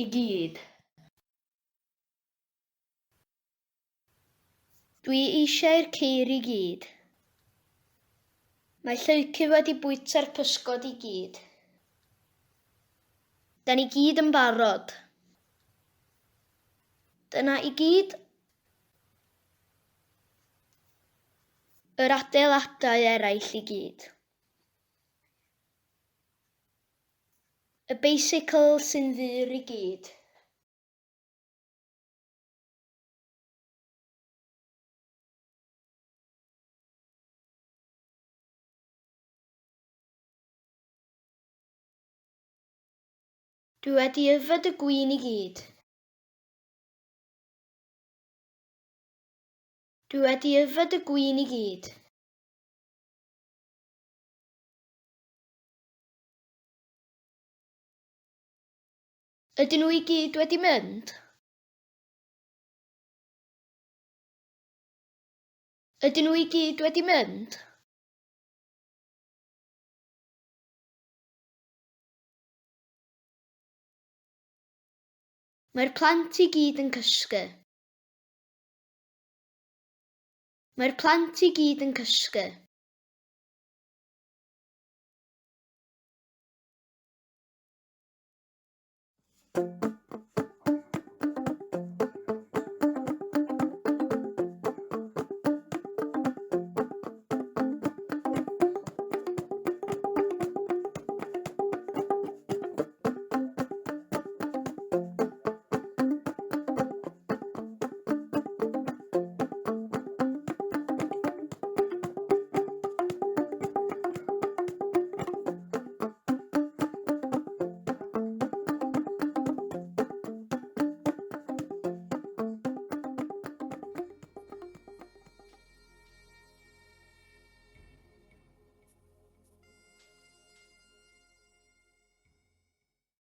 I gyd. Dwi eisiau'r ceir i gyd. Mae Lleucu wedi bwyta'r pysgod i gyd. Da ni gyd yn barod. Dyna i gyd. Yr adeiladau eraill i gyd. Y beisicl sy'n ddur i gyd. Dwi wedi yfed y gwin i gyd. Dwi wedi yfed y gwin i gyd. Ydyn nhw i gyd wedi mynd? Ydyn nhw i gyd wedi mynd? Mae'r plant i gyd yn cysgu. Mae'r plant i gyd yn cysgu.